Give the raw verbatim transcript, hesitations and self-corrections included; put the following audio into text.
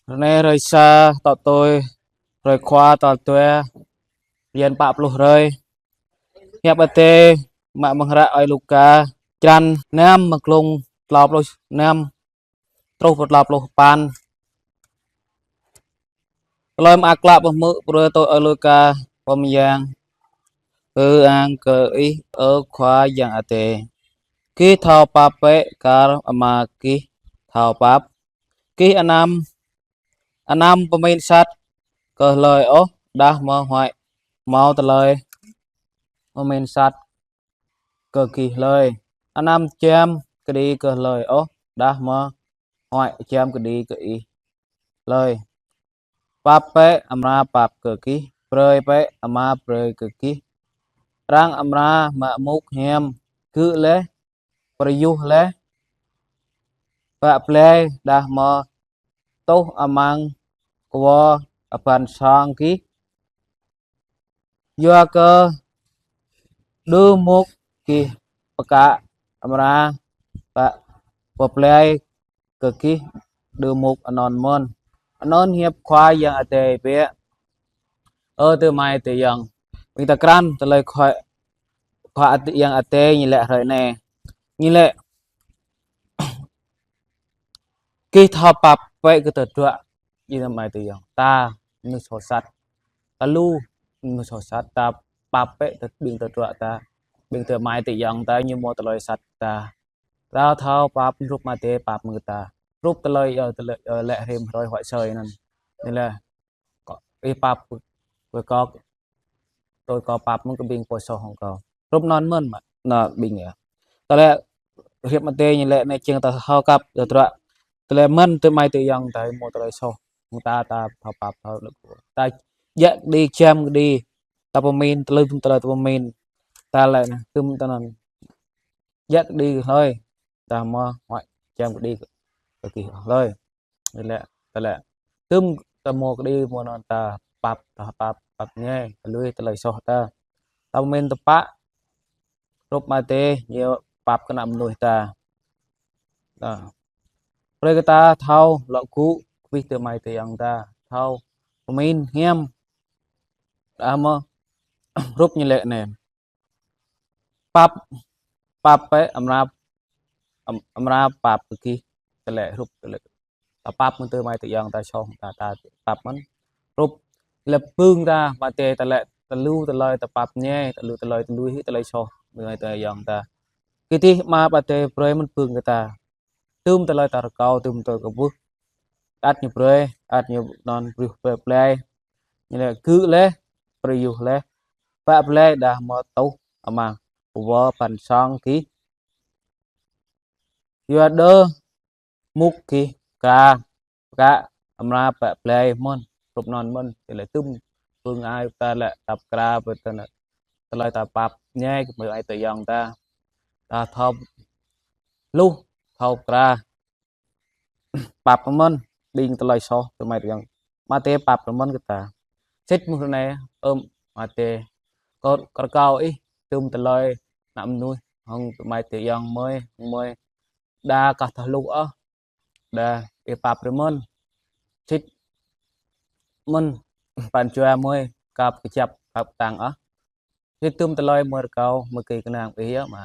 Rơnê hrơi sa, tŏ tui hrơi khua tal dua, bơyan pă pluh hrơi. Hiăp Adai mă mơ̆ng hră ơi Luka, črăn năm, mơ̆ng klŭng klâo pluh năm truh pơ klâo pluh păn. Tơlơi mơak klă pơhmư̆ brơi tui ơi Luka. Ơ Yang, ư-ang kơ Ih, ơ Khua Yang Adai. Gih thâo pap bĕ kar Ama gih thâo pap. Gih anăm, anăm pơmĭn sat kơ hlơi ôh, đah mơ̆ huăi hmâo tơlơi pơmĭn sat kơ gih hlơi. Anăm giăm kơđi kơ hlơi ôh, đah mơ̆ huăi giăm kơđi kơ ih hlơi. Pap bĕ, amra pap kơ gih; brơi bĕ, amra brơi kơ gih. Arăng amra mă mŭk hiam, gư̆ laih, pơyuh laih, bă blai, đah mơ̆ tuh amăng kwơ abăn song gih. Yua kơ đơ mŭk gih pơkă, amra bă, bă blai kơ gih đơ mŭk anŭn mơ̆n. Anŭn hiăp Khua Yang Adai biă. Ơ adơi amai adơi ayŏng, ƀing ta krăn tơlơi Khua, Khua Yang Adai ñu laĭ hrơi anai. Ñu laĭ: Gih thâo pap bĕ kơ tơdruă. Adơi amai adơi ayŏng, ta mơnuih soh sat. Ta lu mơnuih soh sat, ta pap bĕ kơ ƀing tơdruă ta. Ƀing adơi amai adơi ayŏng ta ñu hmâo tơlơi sat ta. Ta thâo pap, hrup Ama Adai pap mơ̆ng ta. Hrup tơlơi, ơ, tơlơi, ơ, laĭ rĭm hrơi huă sơi anŭn. Ñu laĭ: Kâo, ih pap kơ kâo, tui kâo pap mơ̆ng kơ ƀing pô soh hăng kâo. Hrup anŭn mơ̆n mă, anŭn ƀing yơh. Tơlơi hiăp Ama Adai ñu laĭ anai jing ta thâo kăp tơdruă. Tơlơi mơ̆n adơi amai adơi ayŏng ta hmâo tơlơi soh, mơ̆ng ta, ta thâo pap, thâo lĕ. Ta djă̱ kơđi, giăm kơđi, ta pơmĭn, tơlơi, tơlơi ta pơmĭn. Ta laĭ anai, tơm ta anŭn. Djă̱ kơđi hlơi, đah mơ̆ huăi giăm kơđi kơ gih hlơi. Ñu laĭ, ta laĭ, tơm ta hmâo kơđi hmâo anŭn ta pap, ta pap, pap ñai, ta lui tơlơi soh ta. Ta pơmĭn tơpă, hrup Ama Adai ñu pap kơ ană mơnuih ta. Anŭn. Brơi kơ ta thâo lŏ gŭ, kơwih adơi amai adơi ayŏng ta, thâo pơmĭn hiam. Đah mơ̆ hrup ñu laĭ anai. Pap, pap bĕ, amra, am-, amra pap kơ gih. Tơlơi hrup, tơlơi ta pap mơ̆ng adơi amai adơi ayŏng ta soh, ta, ta pap mơ̆n. Hrup lĕ pơ̆ng ta, Ama Adai ta laĭ, ta lu tơlơi ta pap ñai, ta lu tơlơi, ta lui hĭ tơlơi soh adơi amai adơi ayŏng ta. Kơdih Ama Adai brơi mơ̆n pơ̆ng kơ ta. Tơm tơlơi ta rơkâo, tơm tơlơi kơ ƀuh. Ăt ñu brơi, ăt ñu anŭn brơi bă blai. Ñu laĭ gư̆ laih, pơyuh laih, bă blai đah mơ̆ tuh amăng kwơ abăn song gih. Yua đơ mŭk gih pơkă, pơkă amra bă blai mơ̆n, hrup anŭn mơ̆n. Tơlơi tơm pơ̆ng ai ta laĭ ta pơkra bơ tơnă. Tơlơi ta pap ñai kơ adơi amai adơi ayŏng ta. Ta thâo hluh, thâo pơkra. Pap mơ̆n, ƀing tơlơi soh adơi amai adơi ayŏng. Ama Adai pap mơ̆n kơ ta. Sĭt mơ̆ng hrơi anai, ơ Ama Adai, kâo rơkâo ih tơm tơlơi ană mơnuih hăng adơi amai adơi ayŏng gơmơi, gơmơi đa kah thâo hluh ôh. Đa ih pap brơi mơ̆n. Sĭt mơ̆n pran jua gơmơi kăp kơjăp, kăp kơtang ôh. Sĭt tơm tơlơi gơmơi rơkâo, gơmơi kơnang ih yơh mă.